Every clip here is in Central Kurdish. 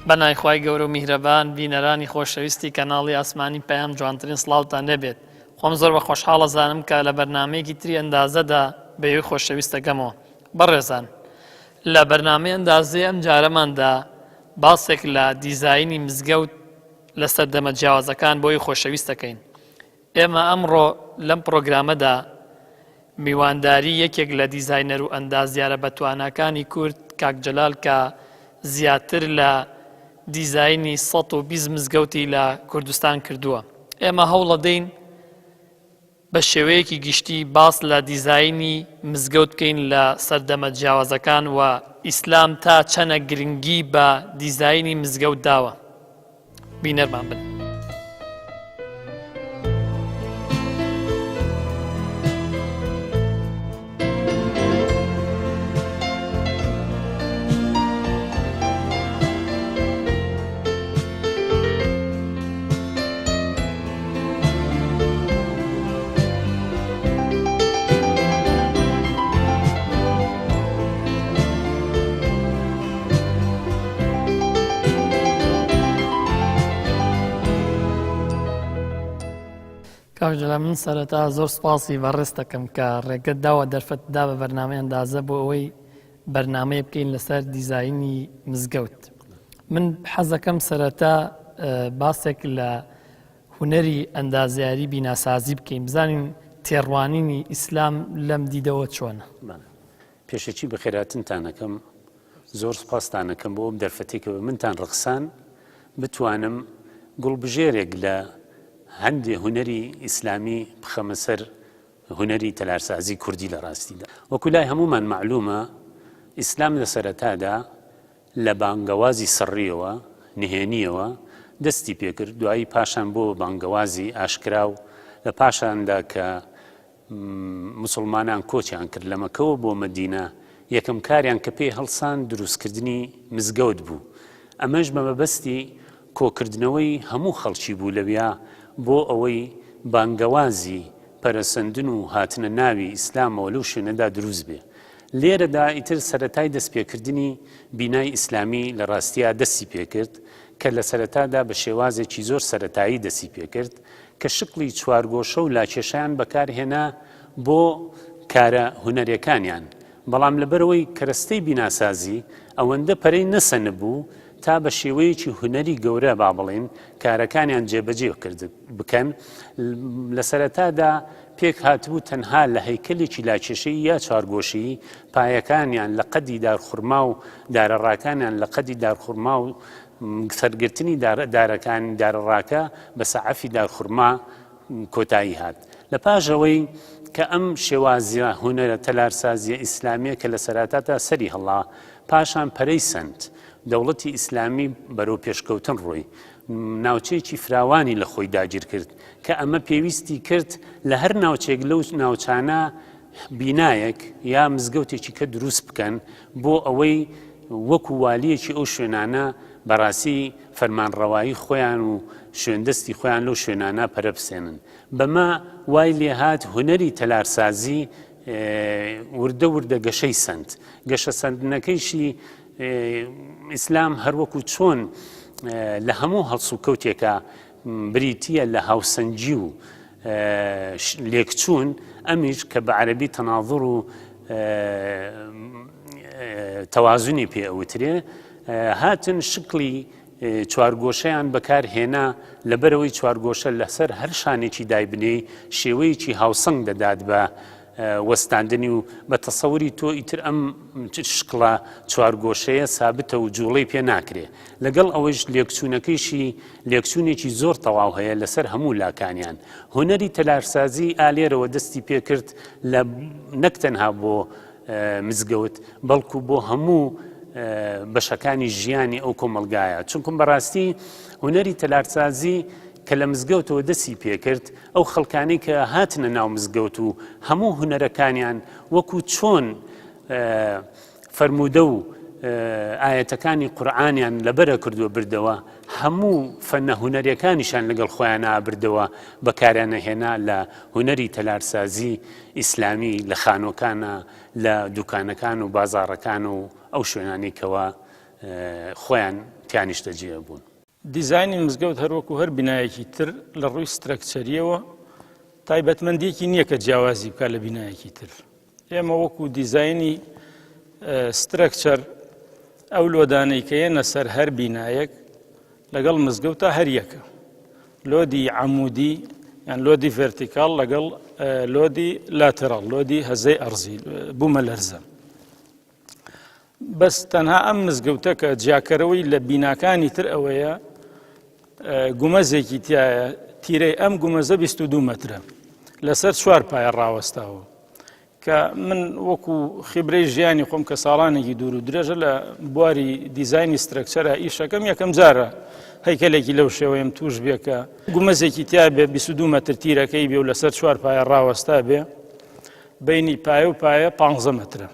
بەناوی خوای گەورە و میهرەبان بینەرانی خۆشەویستی کەناڵی ئاسمانی پەیام جوانترین سڵاوتان لێبێت خۆم زۆر بە خۆشحاڵە زانم کە لە بەرنمەیەکی تری ئەندازەدا بە ئێوەی خۆشەویستەکەمەوە بەڕێزان لە بەرنمەی ئەندازەی ئەم جارەماندا باسێک لە دیزاینی مزگەوت لە سەردەمە جیاوازەکان بۆی خۆشەویستەکەین ئێمە ئەمڕۆ لەم پڕۆگرامەدا میوانداری یەکێک لە دیزاینەر و ئەندازیارە بەتواناکانی کورد کاک جەلال کە زیاتر لە دیزاینی 120 مزگەوتی لە کوردستان کردووە. ئێمە هەوڵەدەین بە شێوەیەکی گشتی باس لە دیزاینی مزگەوت بکەین لە سەردەمە جیاوازەکان و ئیسلام تا چەنە گرنگی بە دیزاینی مزگەوت داوە. بینەرمان بن. کاک جەلال من سەرەتا زۆر سپاسی بەڕێزت دەکەم کە ڕێگەت داوە دەرفەت دا بە بەرنامەی ئەندازە بۆ ئەوەی بەرنامەیە بکەین لەسەر دیزاینی مزگەوت من حەزەکەم سەرەتا باسێک لە هونەری ئەندازیاری بیناسازی بکەین بزانین تێڕوانینی ئیسلام لەم دیدەوە چۆنە؟ پێشەکی بەخێرهاتنتان ئەکەم، زۆر سوپاستان ئەکەم بۆ ئەم دەرفەتەی کە بە منتان ڕەخسان بتوانم گوڵبژێرێک لە هەندێ هونەری ئیسلامی بخەمە سەر هونەری تەلارسازی کوردی لە ڕاستیدا وەکو لای هەموومان مەعلومە ئیسلام لە سەرەتادا لە بانگەوازی سڕیەوە، نهێنیەوە، دەستی پێکرد دوایی پاشان بۆ بانگەوازی ئاشکرا و لە پاشاندا کە موسڵمانان کۆچیان کرد لە مەکەوە بۆ مەدینە، یەکەم کاریان کە پێی هەڵسان دروستکردنی مزگەوت بوو، ئەمەش بە مەبەستی کۆکردنەوەی هەموو خەڵکی بوو لەویا بۆ ئەوەی بانگەوازی پەرەسەندن و هاتنە ناوی ئیسلامەوە لەو شوێنەدا دروست بێ. لێرەدا ئیتر سەرەتای دەستپێکردنی بینای ئیسلامی لە ڕاستیا دەستی پێکرد کە لە سەرەتادا بە شێوازێکی زۆر سەرەتایی دەستی پێکرد کە شکڵی چوارگۆشە و لاکێشەیان بەکارهێنا بۆ کارە هونەرێکانیان، بەڵام لەبەرئەوەی کەرەستەی بیناسازی ئەوەندە پەرەی نەسەنبوو تا بە شێوەیەکی هونەری گەورە با بڵێین کارەکانیان جێبەجێ بکەن، لە سەرەتادا پێکهاتبوو تەنها لە هەیکەلێکی لاکێشەیی یا چوارگۆشەیی، پایەکانیان لە قەدی دارخورما و دارەڕاکانیان لە قەدی دارخورما و سەرگرتنی دارەکانی دارەڕاکە بە سەعفی دارخورما کۆتایی هات. لە پاش ئەوەی کە ئەم شێوازە هونەرە تەلارسازیە ئیسلامیە کە لە سەراتاتا سەری هەڵا پاشان پەرەی سەند، دەوڵەتی ئیسلامی بەرەو پێشکەوتن ڕۆی، ناوچەیەکی فراوانی لە خۆی داگیر کرد کە ئەمە پێویستی کرد لە هەر ناوچەیەک لەو ناوچانە بینایەک یا مزگەوتێکی کە دروست بکەن بۆ ئەوەی وەکو والیەکی ئەو شوێنانە بەڕاستی فەرمانڕەوایی خۆیان و شوێندەستی خۆیان لەو شوێنانە پەرە بسێنن بەمە وای لێهات هونەری تەلارسازی وردە وردە گەشەی سەند گەشە سەندنەکەیشی ئیسلام هەروەکو چۆن لە هەموو هەڵسوکەوتێکە بریتییە لە هاوسەنگی و لێکچوون، ئەمیش کە بە عەرەبی تەناظر و تەوازنی پێ ئەوترێ، هاتن شکڵی چوارگۆشەیان بەکار هێنا، لەبەرئەوەی چوارگۆشە لەسەر هەر شانێکی دایبنێی شێوەیەکی هاوسەنگ دەدات بە وەستاندنی و بە تەسەوری تۆ ئیتر ئەم شکڵە چوارگۆشەیە سابتە و جوڵەی پێ ناکرێ لەگەڵ ئەوەیش لێکچوونەکەیشی لێکچوونێکی زۆر تەواو هەیە لەسەر هەموو لاکانیان هونەری تەلارسازی ئالێرەوە دەستی پێکرد لە نەک تەنها بۆ مزگەوت بەڵکو بۆ هەموو بەشەکانی ژیانی ئەو کۆمەڵگایە چونکم بەڕاستی هونەری تەلارسازی کە لە مزگەوتەوە دەستی پێکرد ئەو خەڵکانەی کە هاتنە ناو مزگەوت و هەموو هونەرەکانیان وەکو چۆن فەرموودە و ئایەتەکانی قورئانیان لەبەرە کردووە بردەوە هەموو فەنە هونەریەکانیشان لەگەڵ خۆیان بردەوە بەکاریانە هێنا لە هونەری تەلارسازی ئیسلامی لە خانۆکانە لە دوکانەکان و بازاڕەکان و ئەو شوێنانی کەوا. خۆیان تیا نیشتەجێ بوون. دیزاینی مزگەوت هەروەکو هەر بینایەکی تر لە ڕووی structure یەوە تایبەتمەندیەکی نییە کە جیاوازی بکات لە بینایەکی تر. ئێمە وەکو دیزاینی structure ئەو load انەی کە یەنە سەر هەر بینایەک لەگەڵ مزگەوتا هەر یەکە. load ی عەمودی یان load ی vertical لەگەڵ load ی lateral load ی هەزەی ئەرزی بوومەلەرزە. بەس تەنها ئەم مزگەوتە کە جیاکەرەوەی لە بیناکانی تر ئەوەیە گومەزێکی تایە تیرەی ئەم گومەزە 22 مەترە لەسەر چوار پایە ڕاوەستاوە کە من وەکو خیبرەی ژیانی خۆم کە ساڵانێکی دوور و درێژە لە بواری دیزایانی structure ە ئیشەکەم یەکەم جارە هەیکەلێکی لەو شێوەیەم توش بێ کە گومەزێکی تیا بێ 22 مەتر تیرەکەی بێ و لەسەر چوار پایە ڕاوەستا بێ بینی پایە و پایە 15 مەترە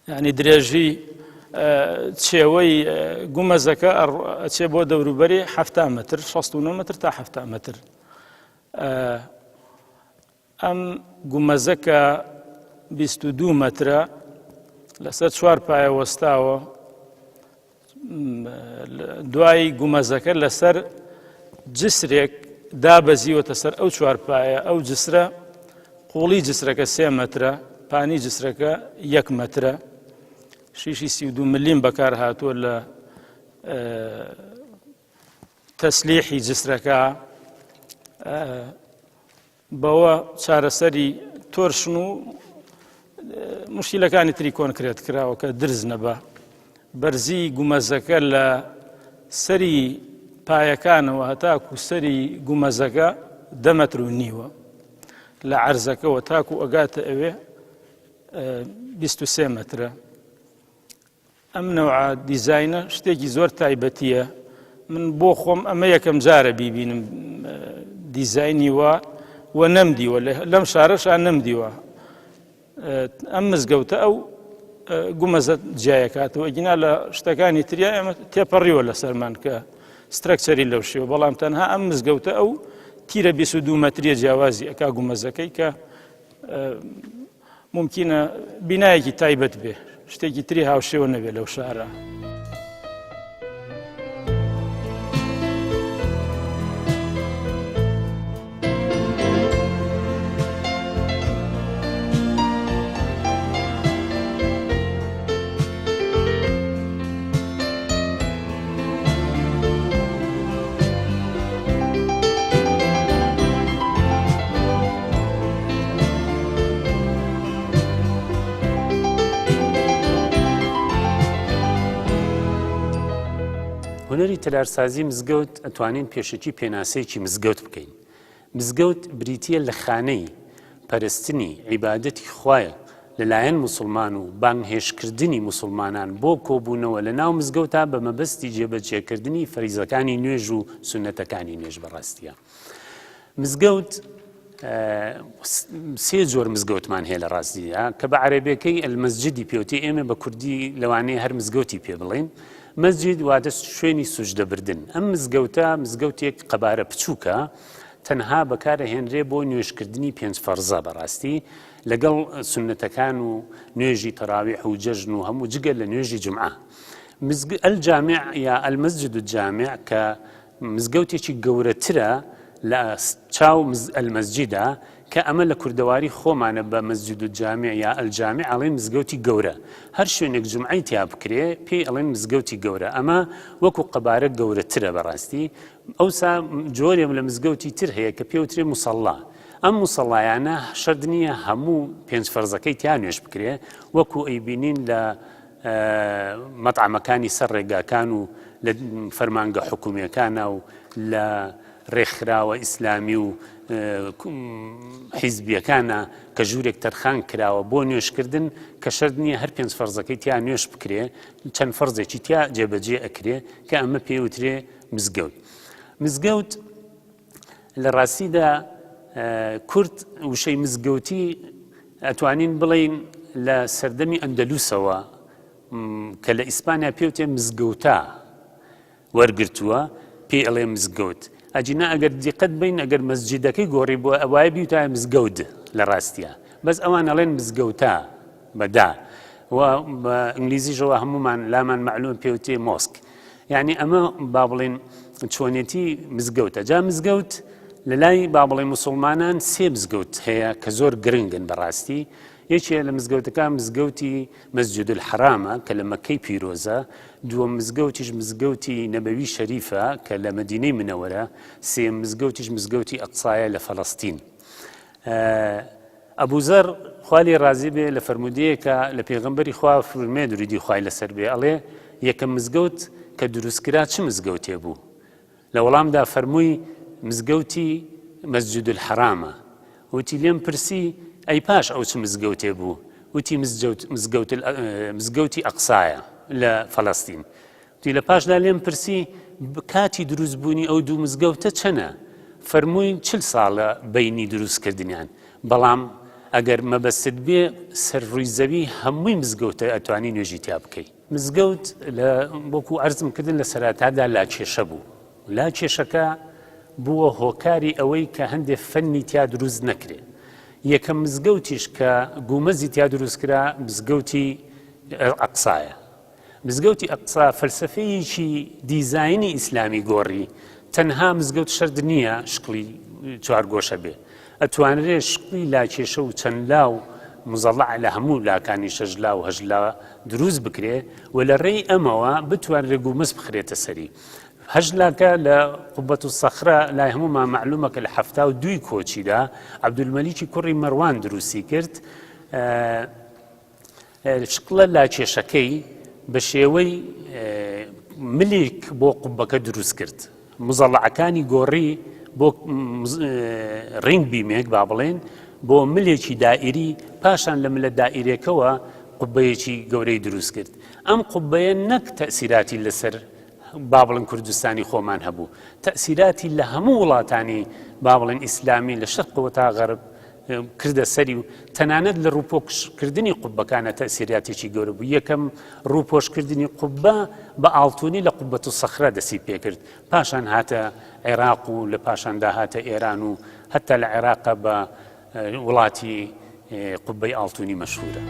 یعنی درێژی چێوەی گومەزەکە ئەچێ بۆ دەوروبەری ه متر 69 متر تا ه متر ئەم گومەزە کە 22 مترە لەسەر چوار پایە وەستاوە دوای گومەزەکە لەسەر جسرێک دابەزیوەتە سەر ئەو چوار پایە ئەو جسرە قوڵی جسرەکە سێ مەترە پانی جسرەکە یەک مەترە شیشی 32 ملیم بەکار هاتووە لە تەسلیحی جسرەکە بەوە چارەسەری torsion و مشکیلەکانی تری کۆنکرێت کراوە کە درز نەبا. بەرزی گومەزەکە لە سەری پایەکانەوە هەتاکو سەری گومەزەکە دە مەتر و نیوە لە عەرزەکەوە تاکو ئەگاتە ئەوێ 23 مەترە. ئەم نەوعە دیزاینە شتێکی زۆر تایبەتیە من بۆ خۆم ئەمە یەکەم جارە بیبینم دیزاینی وا و نەمدیوە لەم شارەشا نەمدیوە ئەم مزگەوتە ئەو گومەزە جیایەکاتەوە ئەگینا لە شتەکانی تریا ئێمە تێپەڕیوە لەسەرمان کە structure ی لەو شێوە بەڵام تەنها ئەم مزگەوتە ئەو تیرە 22 مەتریە جیاوازی ئەکا گومەزەکەی کە مومکینە بینایەکی تایبەت بێ شتێکی تری هاوشێوە نەبێ لەو شارە. هونەری تەلارسازی مزگەوت ئەتوانین پێشەکی پێناسەیەکی مزگەوت بکەین مزگەوت بریتییە لە خانەی پەرستنی عیبادەتی خوایە لەلایەن موسڵمان و بانگهێشتکردنی موسڵمانان بۆ کۆبوونەوە لە ناو مزگەوتا بە مەبەستی جێبەجێکردنی فەریزەکانی نوێژ و سوننەتەکانی نوێژ بەڕاستیە مزگەوت سێ جۆر مزگەوتمان هەیە لە ڕاستیدا کە بە عەرەبیەکەی المسجدی پێوتی ئێمە بە کوردی لەوانەیە هەر مزگەوتی پێ بڵێین مەسجد واتە شوێنی سوجدە بردن ئەم مزگەوتە مزگەوتێک قەبارە بچووکە تەنها بەکارەهێنرێ بۆ نوێژکردنی پێنج فەرزە بەڕاستی لەگەڵ سوننەتەکان و نوێژی تەراویح و جەژن و هەموو جگە لە نوێژی جومعە. الجامع یا المسجد الجامع کە مزگەوتێکی گەورەترە لە چاو المسجدە کە ئەمە لە کوردەواری خۆمانە بە مسجد الجامع یا الجامع ئەڵێن مزگەوتی گەورە هەر شوێنێک جومعەی تیا بکرێ پێی ئەڵێن مزگەوتی گەورە ئەمە وەکو قەبارە گەورەترە بەڕاستی ئەوسا جۆرێم لە مزگەوتی تر هەیە کە پێوترێ مصەڵا ئەم موسەڵایانە شەرت نییە هەموو پێنج فەرزەکەی تیا نوێژ بکرێ وەکو ئەیبینین لە مەتعەمەکانی سەر ڕێگاکان و لە فەرمانگە حکومیەکانە و لە ڕێکخراوە ئیسلامی و حیزبیەکانە کە ژوورێک تەرخان کراوە بۆ نوێشکردن کە شەرت نییە هەر پێنج فەرزەکەی تیا نوێش بکرێ چەند فەرزێکی تیا جێبەجێ ئەکرێ کە ئەمە پێوترێ مزگەوت مزگەوت لە ڕاستیدا کورد وشەی مزگەوتی ئەتوانین بڵین لە سەردەمی ئەندەلوسەوە کە لە ئیسپانیا پێوتێ مزگەوتا وەرگتووە پێ ئەڵێ مزگەوت ئەجینا ئەگەر دیقەت بین ئەگەر مەسجدەکەی گۆڕی بووە ئەوایە بیوتایە مزگەوت لە ڕاستیە بەس ئەوان ئەڵێن مزگەوتا بەدا. و بە ئینگلیزیشەوە هەمومان لامان مەعلوم پێوتێ mosque. یعنی ئەمە با بڵێن چۆنێتی مزگەوتە. جا مزگەوت لە لای با بڵێن مسلمانان سێ مزگەوت هەیە کە زۆر گرنگن بەڕاستی. یەکێ لە مزگەوتەکان مزگەوتی مەسجد الحرامە کە لە مەکەی پیرۆزە، دووەم مزگەوتیش مزگەوتی نەبەوی شەریفە کە لە مەدینەی منەوەرە، سێیەم مزگەوتیش مزگەوتی ئەقسایە لە فەلەستین. ئەبوزەر خوا لێی ڕازی بێ لە فەرموودەیەکە لە پێغەمبەری خوا فرمێ درودی خوای لەسەر بێ ئەڵێ یەکەم مزگەوت کە دروستکرا چ مزگەوتێ بوو؟ لە وەڵامدا فەرمووی مزگەوتی مەسجد الحرامە. وتی لێم پرسی ئەی پاش ئەو چ مزگەوتێ بوو؟ وتی مزگەوتی ئەقسایە لە فەلەستین. وتی لە پاشدا لێم پرسی کاتی دروست بوونی ئەو دوو مزگەوتە چەنە؟ فەرمووی چل ساڵە بەینی دروست کردنیان. بەڵام ئەگەر مەبەستت بێ سەر ڕووی زەوی هەمووی مزگەوتە ئەتوانی نوێژی تیا بکەی. مزگەوت لە وەکو عەرزم کردن لە سەرەتادا لاکێشە بوو. لاکێشەکە بووە هۆکاری ئەوەی کە هەندێ فەنی تیا دروست نەکرێ. یەکەم مزگەوتیش کە گومەزی تیا دروست کرا مزگەوتی ئەقسایە. مزگەوتی ئەقسا فەلسەفەیەکی دیزاینی ئیسلامی گۆڕی، تەنها مزگەوت شەرت نییە شکڵی چوارگۆشە بێ، ئەتوانرێ شکڵی لاکێشە و چەند لا و مزەڵع لە هەموو لاکانی شەش لا و هەشت لا دروست بکرێ و لە ڕێی ئەمەوە بتوانرێ گومەز بخرێتە سەری. هەشت لاکە لە قوبەت الصخرە لای هەموومان مەعلومە کە لە 72 کۆچیدا عەبدولمەلیکی کوڕی مەروان دروستی کرد. شکڵە لاکێشەکەی بە شێوەی ملێک بۆ قوبەکە دروست کرد مزەڵعەکانی گۆڕی بۆ ring beam ێک با بڵێن بۆ ملێکی دائیری پاشان لە ملە دائیرێکەوە قوبەیەکی گەورەی دروست کرد ئەم قوبەیە نەک تەسیراتی لەسەر با بڵێن کوردستانی خۆمان هەبوو تەسیراتی لە هەموو وڵاتانی با بڵێن ئیسلامی لە شەرقەوە تا غەرب کردە سەری و تەنانەت لە ڕووپۆشکردنی قوبەکانە تەسیراتێکی گەورە بوو یەکەم ڕووپۆشکردنی قوبە بە ئاڵتونی لە قوبەت و سەخرە دەسی پێکرد پاشان هاتە عێراق و لە پاشاندا هاتە ئێران و هەتا لە عێراقە بە وڵاتی قوبەی ئاڵتونی مەشهورە.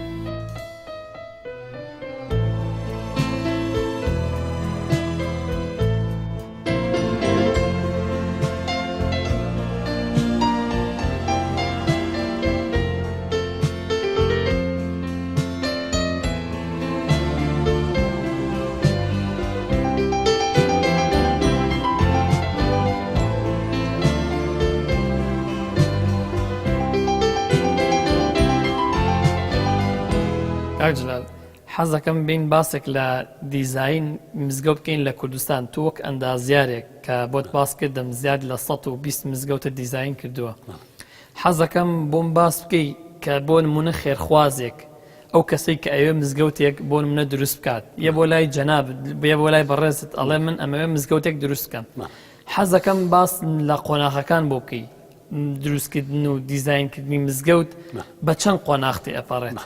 کاک جلال حەزەکەم بین باسێک لە دیزاین مزگەوت بکەین لە کوردستان تو وەک ئەندازیارێک کە بۆت باس کردم زیاد لە 120 مزگەوتە دیزاین کردووە حەزەکەم بۆم باس بکەی کە بۆ نمونە خێرخوازێک ئەو کەسەی کە ئەوێ مزگەوتێک بۆ نمونە دروست بکات یە بۆ لای جەناب بێ بۆ لای بەڕێزت ئەڵێ من ئەمەوێ مزگەوتێک دروست بکەم حەزەکەم باس لە قۆناغەکان بۆ بکەی دروستکردن و دیزاینکردنی مزگەوت بە چەند قۆناغ تێئەپەڕێت؟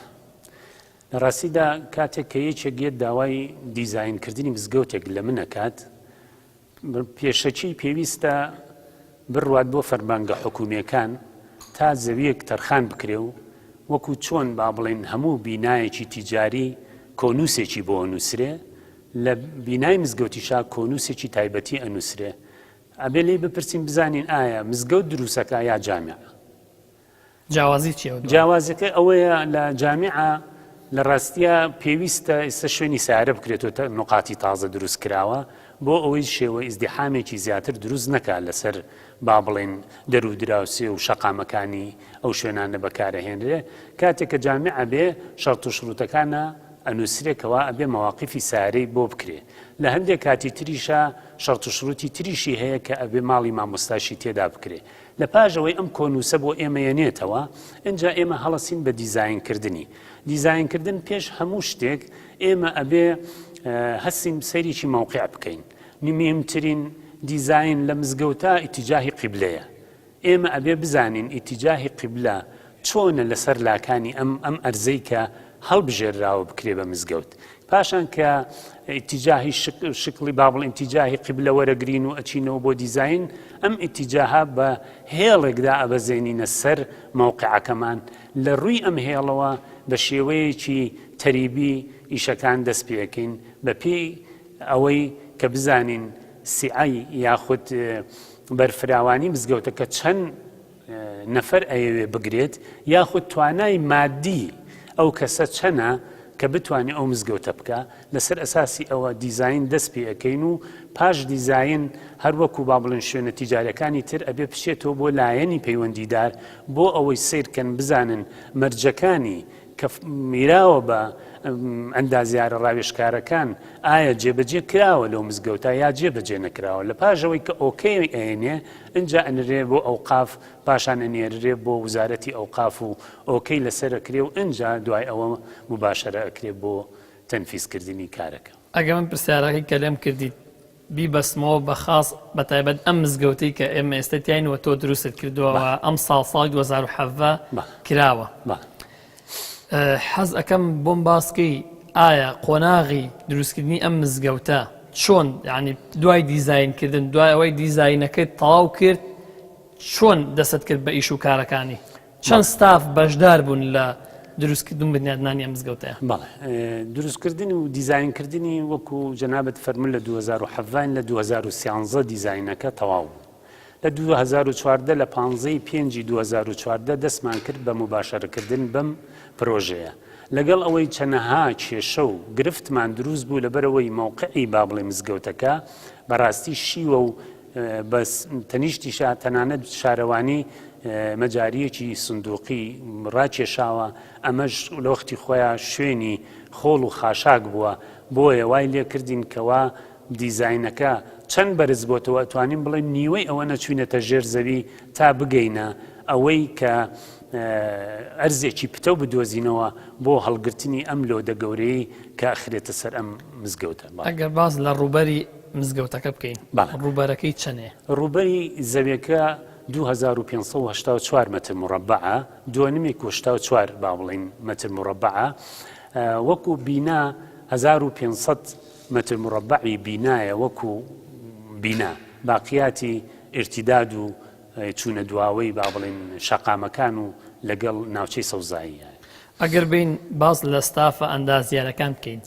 لە ڕاستیدا کاتێک کە یەکێک یەت داوای دیزاینکردنی مزگەوتێک لە من ئەکات پێشەکی پێویستە بڕوات بۆ فەرمانگە حکومیەکان تا زەویەک تەرخان بکرێ و وەکو چۆن با بڵێن هەموو بینایەکی تیجاری کۆنووسێکی بۆ ئەنووسرێ لە بینای مزگەوتیشا کۆنووسێکی تایبەتی ئەنووسرێ ئەبێ لێی بپرسین بزانین ئایا مزگەوت دروستەکە یا جامع؟ جیاوازی چیە؟ جیاوازەکە ئەوەیە لە جامیعە لە ڕاستیە پێویستە ئێستا شوێنی سارە بکرێتەوە نقاتی تازە دروست کراوە بۆ ئەوەی شێوە ئیزدیحامێکی زیاتر دروست نەکات لەسەر با بڵێن دەر و دراوسێ و شەقامەکانی ئەو شوێنانە بەکارەهێنرێ کاتێک کە جامیعە بێ شەرت و شروتەکانە ئەنووسرێ کەوا ئەبێ مەواقیفی سارەی بۆ بکرێ لە هەندێک کاتی تریشا شەرت و شروتی تریشی هەیە کە ئەبێ ماڵی مامۆستاشی تێدا بکرێ لە پاش ئەوەی ئەم کۆنووسە بۆ ئێمە یەنێتەوە ئینجا ئێمە هەڵەسین بە دیزاین کردنی دیزاین کردن پێش هەموو شتێک ئێمە ئەبێ هەستین سەیرێکی مەوقع بکەین مهمترین دیزاین لە مزگەوتا ئیتیجاهی قیبلەیە ئێمە ئەبێ بزانین ئیتیجاهی قیبلە چۆنە لەسەر لاکانی ئەم ئەم ئەرزەی کە هەڵبژێرراوە بکرێ بە مزگەوت پاشان کە ئیتیجاهی شکڵی با بڵێین ئیتیجاهی قیبلە وەرەگرین و ئەچینەوە بۆ دیزاین ئەم ئیتیجاهە بە هێڵێکدا ئەبەزێنینە سەر مەوقعەکەمان لە ڕووی ئەم هێڵەوە. بە شێوەیەکی تەریبی ئیشەکان دەست پێ ئەکەین بە پێی ئەوەی کە بزانین سیعەی یاخود بەرفراوانی مزگەوتەکە چەند نەفەر ئەیەوێ بگرێت یاخود توانای مادی ئەو کەسە چەنە کە بتوانێت ئەو مزگەوتە بکە لەسەر ئەساسی ئەوە دیزاین دەست پێ ئەکەین و پاش دیزاین هەر وەکو با بڵێن شوێنە تیجاریەکانی تر ئەبێ بچێتەوە بۆ لایەنی پەیوەندیدار بۆ ئەوەی سەیرکەن بزانن مەرجەکانی کە میراوە بە ئەندازیارە ڕاوێژکارەکان ئایا جێبەجێ کراوە لەو مزگەوتە یا جێبەجێ نەکراوە لە پاش ئەوەی کە okay ئەیەنێ ئینجا ئەنرێ بۆ ئەوقاف پاشان ئەنێررێ بۆ وزارەتی ئەوقاف و okay لەسەر ئەکرێ و ئینجا دوای ئەوە موباشەرە ئەکرێ بۆ تەنفیزکردنی کارەکە. ئەگەر من پرسیارەکەی کە لێم کردیت بیبەستمەوە بە خاس بە تایبەت ئەم مزگەوتەی کە ئێمە ئێستا تیاین و تۆ دروستت کردووە و ئەم ساڵ ساڵی 2017 کراوە حەز ئەەکەم بۆم باسکەی ئایا قۆناغی دروستکردنی ئەم مزگەوتە چۆن یعنی دوای دیزاینکردن دوای ئەوەی دیزاینەکەی تەواو کرد چۆن دەست کرد بە ئیش و کارەکانی چەند ستاف بەشدار بوون لە دروستکردن و بنیادنانی ئەم مزگەوتەیە؟ بەڵێ دروستکردن و دیزاینکردنی وەکو جەنابت فەرموون لە 2017 لە 2013 دیزاینەکە تەواو بوو. لە 2014 لە پانزەی پێنجی 2014 دەستمان کرد بە موباشەرەکردن بەم پرۆژەیە. لەگەڵ ئەوەی چەنەها کێشە و گرفتمان دروست بوو لەبەرئەوەی مەوقعی با بڵێ مزگەوتەکە بەڕاستی شیوە و بە تەنیشتیشا تەنانەت شارەوانی مەجارییەکی سندوقی ڕاکێشاوە، ئەمەش لە وەختی خۆیا شوێنی خۆڵ و خاشاک بووە، بۆیە وای لێکردین کەوا دیزاینەکە چەند بەرز بۆتەوە ئەتوانین بڵێین نیوەی ئەوە نەچوینەتە ژێر زەوی تا بگەینە ئەوەی کە ئەرزێکی پتەو بدۆزینەوە بۆ هەڵگرتنی ئەم لۆدە گەورەیەی کە ئەخرێتە سەر ئەم مزگەوتە. ئەگەر باس لە ڕووبەری مزگەوتەکە بکەین ڕووبەرەکەی چەنێ؟ ڕووبەری زەویەکە 2584 مەتر مڕەبەعە، دۆنمێک و 84 با بڵێین مەتر مڕەبەعە، وەکو بینا 1500 مەتر مڕەبەعی بینایە وەکو بینا، باقیاتی ئیرتیداد و چوونە دواوەی با بڵێین شەقامەکان و لەگەڵ ناوچەی سەوزاییە. ئەگەر بێین باس لە ستافە ئەندازیارەکان بکەین،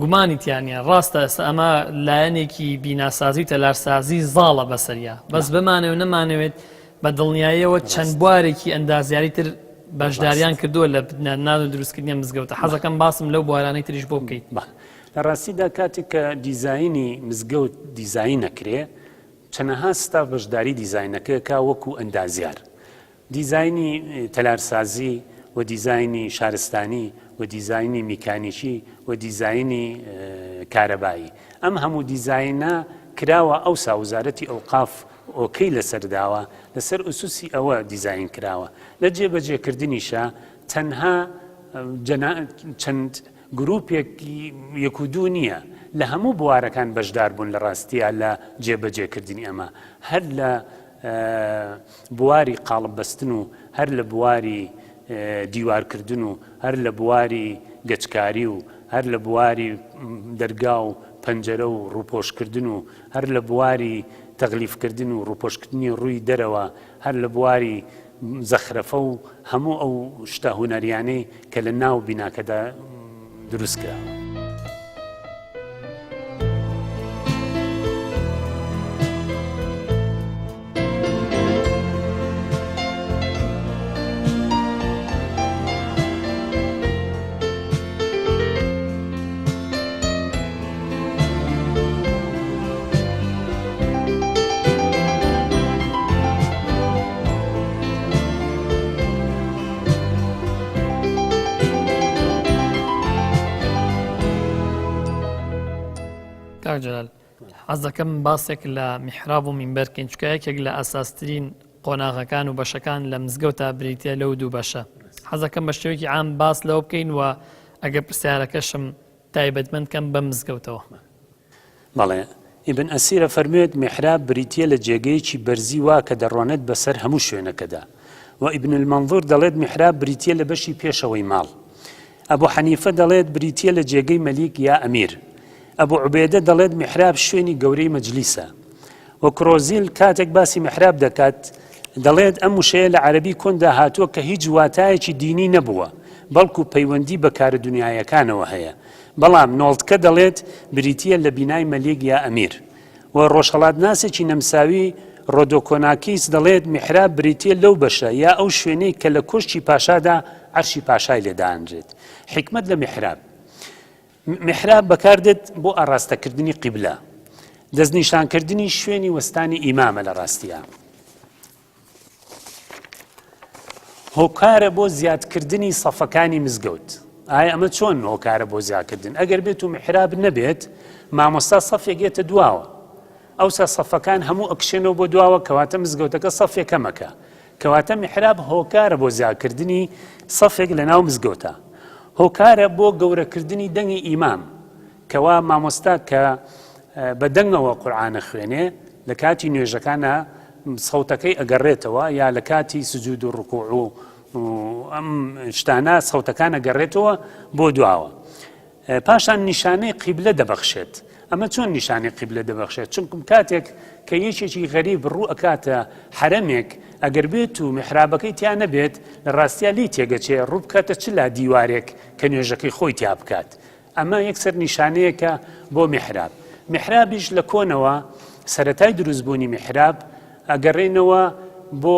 گومانی تیا نییە ڕاستە ئێستا ئەمە لایەنێکی بیناسازی و تەلارسازی زاڵە بەسەریا بەس بمانەوێت نەمانەوێت بە دڵنیاییەوە چەند بوارێکی ئەندازیاری تر بەشداریان کردووە لە بنیادنان و دروستکردنی مزگەوتە حەزەکەم باسم لەو بوارانەی تریش بۆ بکەیت. لە ڕاستیدا کاتێک کە دیزاینی مزگەوت دیزاین ئەکرێ چەنەها ستاف بەشداری دیزاینەکە کا وەکو ئەندازیار دیزاینی تەلارسازی و دیزاینی شارستانی و دیزاینی میکانیکی و دیزاینی کارەبایی ئەم هەموو دیزاینە کراوە ئەوسا وزارەتی ئەوقاف okay لەسەر داوە لەسەر ئوسوسی ئەوە دیزاین کراوە لە جێبەجێکردنیشا تەنها چەند گروپێک یەک و دوو نییە لە هەموو بوارەکان بەشدار بوون لە ڕاستیە لە جێبەجێکردنی ئەمە هەر لە بواری قاڵب بەستن و هەر لە بواری دیوارکردن و هەر لە بواری گەچکاری و هەر لە بواری دەرگا و پەنجەرە و ڕووپۆشکردن و هەر لە بواری تەغلیفکردن و ڕووپۆشکردنی ڕووی دەرەوە هەر لە بواری زەخرەفە و هەموو ئەو شتە هونەریانەی کە لە ناو بیناکەدا دروست کراوە. کاک جەلال حەز دەکەم باسێک لە میحراب و مینبەر بکەین چونکە یەکێک لە ئەساسترین قۆناغەکان و بەشەکان لە مزگەوتا بریتە لەو دوو بەشە حەز دەکەم بە شێوەیەکی عام باس لەوە بکەین و ئەگەر پرسیارەکەشم تایبەتمەند کەم بەم مزگەوتەوە. بەڵێ، ئیبن ئەسیر ئەفەرموێت، میحراب بریتییە لە جێگەیەکی بەرزی وا کە دەڕوانێت بەسەر هەموو شوێنەکەدا. وە ئیبن المنظور دەڵێت، میحراب بریتییە لە بەشی پێشەوەی ماڵ. ئەبو حەنیفە دەڵێت، بریتییە لە جێگەی مەلیک یا ئەمیر. ئەبو عوبێدە دەڵێت، میحراب شوێنی گەورەی مەجلیسە. وە کرۆزیل کاتێک باسی میحراب دەکات دەڵێت، ئەم وشەیە لە عەرەبی کۆندا هاتووە کە هیچ واتایەکی دینی نەبووە. بەڵکو پەیوەندی بە کارە دونیایەکانەوە هەیە. بەڵام نۆڵدکە دەڵێت بریتییە لە بینای مەلیک یا ئەمیر. و ڕۆژهەڵاتناسێکی نەمساوی ڕۆدۆکۆناکیس دەڵێت میحراب بریتییە لەو بەشە یا ئەو شوێنەی کە لە کۆشکی پاشادا عەرشی پاشای لێ دانرێت. حیکمەت لە میحراب. میحراب بەکاردێت بۆ ئاڕاستەکردنی قیبلە. دەستنیشانکردنی شوێنی وەستانی ئیمامە لە ڕاستیا. هۆکارە بۆ زیادکردنی سەفەکانی مزگەوت ئایا ئەمە چۆن هۆکارە بۆ زیاکردن ئەگەر بێت و محراب نەبێت مامۆستا سەفێک یەتە دواوە ئەوسا سەفەکان هەموو ئەکشێنەوە بۆ دواوە کەواتە مزگەوتەکە سەفێکەمەکە کەواتە محراب هۆکارە بۆ زیاکردنی سەفێک لە ناو مزگەوتە هۆکارە بۆ گەورەکردنی دەنگی ئیمام کەوا مامۆستا کە بە دەنگەوە قورعان ئەخوێنێ لە کاتی نوێژەکانا سەوتەکەی ئەگەڕێتەوە یا لە کاتی سجود و ڕکوع و ئەم شتانە سەوتەکان ئەگەڕێتەوە بۆ دواوە پاشان نیشانەی قیبلە دەبەخشێت ئەمە چۆن نیشانی قیبلە دەبەخشێت چونکم کاتێک کە یەکێکی غەریب ڕوو ئەکاتە حەرەمێک ئەگەر بێت و میحرابەکەی تیا نەبێت لە ڕاستیا لی تێگەچێ ڕوو بکاتە چ لا دیوارێک کە نوێژەکەی خۆی تیا بکات ئەمە یەکسەر نیشانەیەکە بۆ میحراب. میحرابیش لە کۆنەوە سەرەتای دروستبوونی میحراب ئەگەڕێنەوە بۆ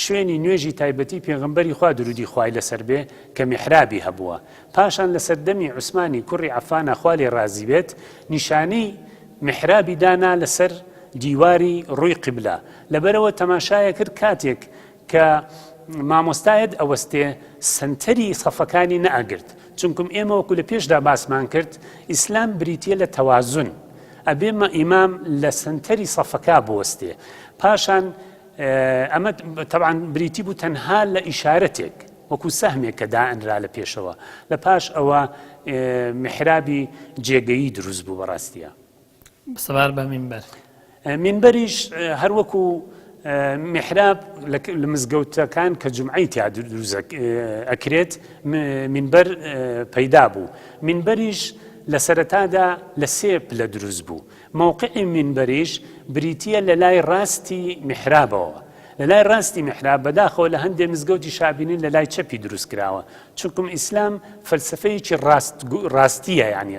شوێنی نوێژی تایبەتی پێغەمبەری خوا درودی خوای لەسەر بێ کە میحرابی هەبووە. پاشان لە سەردەمی عوسمانی کوڕی عەفانا خوا لێ ڕازی بێت نیشانەی میحرابی دانا لەسەر دیواری ڕووی قیبلە. لەبەرئەوە تەماشایە کرد کاتێک کە مامۆستایەت ئەوەستێ سەنتەری سەفەکانی نەئەگرت چونکم ئێمە وەکو لە پێشدا باسمان کرد ئیسلام بریتە لە تەوازن ئەبێ مە ئیمام لە سەنتەری سەفەکە بوەستێ پاشان ئەمە تەبعەن بریتی بوو تەنها لە ئیشارەتێک وەکو سەهمێک کە دائەنرا لە پێشەوە لە پاش ئەوە محرابی جێگەیی دروست بوو بەڕاستیە سەبارەت بە مینبەر. مینبەریش هەر وەکو میحراب لە مزگەوتەکان کە جومعەی تیا دروست ئەکرێت مینبەر پەیدا بوو. مینبەریش لە سەرەتادا لە سێ پلە دروست بوو. مەوقعی مینبەریش بریتییە لە لای ڕاستی میحرابەوە. لە لای ڕاستی میحراب بەداخەوە لە هەندێ مزگەوتی شابینین لە لای چەپی دروست کراوە چونکم ئیسلام فەلسفەیەکی ڕاست ڕاستیە یعنی